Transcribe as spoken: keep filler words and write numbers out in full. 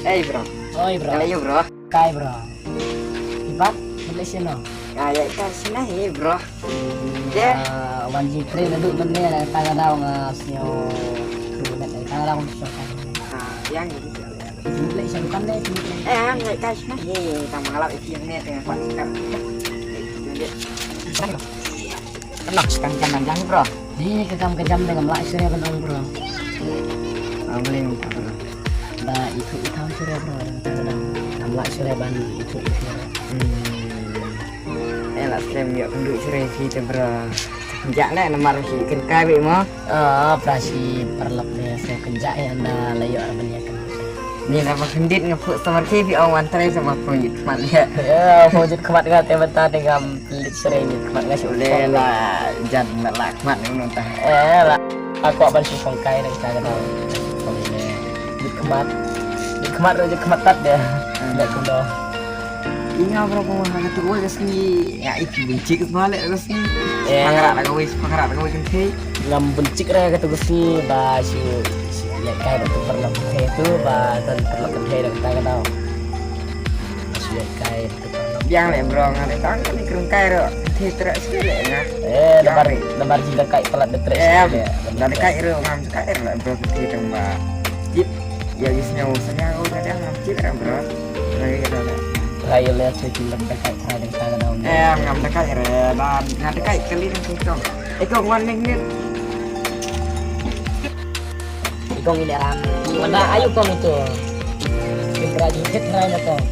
Hey bro. Oi bro. Kala yo bro. Kai bro. Ibat, boleh sih no. Ah, ya, kai sini hi bro. Ya. Ah, wan jingtrei naduh mynne, tang ka daw nga sngew tu net, tang ka daw nga sngew kai. Ah, yang gitu. Boleh sih kan deh. Eh, ya, kai sini hi, tang mengalap itu yang net, yang kuat sikap. Kenok sekang kan nanjang bro. Ni ka kam ka jam dang ngam lah shuh ban ong bro. Ah, boleh minta bro. Ba itu itu shuh bro. Ngam lah shuh ban itu itu. Hmm. Eh, lah slem yok kendu shuh kita bro. Jak le namar ki ken kai be mo. Ah, pra shi parlok ne so ken jak ya anda la yok ban ya kan. Ni la ba kendit nga phu samar ki bi ong wan trai sama phu jit khmat ya. Ya, phu jit khmat nga te benta de ngam Lit shuh ri, lit khmat nga shu. Le la jan na la khmat ni nonta. Eh la. Aku aban shu song kai nang ka dau. Lit khmat. Lit khmat ro lit khmat tat de. Dak kundo. Inga bro ko ha tu wai ka sngi. Ya iki buncik balik ka sngi. Eh. Pangara la ka wai, pangara la ka wai kan te. Ngam buncik ra ka tu ka sngi ba shu. Ya kai ba tu parlok te tu ba tan parlok te dak ka dau. Shu ya kai. Biang le bro, nga le tang ni krung kai ro. Thi tra sih le nga. Eh, lambar lambar jin da kai palat da tra. Eh, da kai ro ngam kai ro bro thi tang ba. Jip. Ya gis nyau sanya ko da ngam jip ro bro. Lagi kita le. Lai le sih jin da kai kai da kai da. Eh, ngam da kai ro. Ba nga da kai kali nang sing tong. Eh, kong wan ning nit. Ikong ini ram. Mana ayu kong itu. Kita lagi hit rai na kong.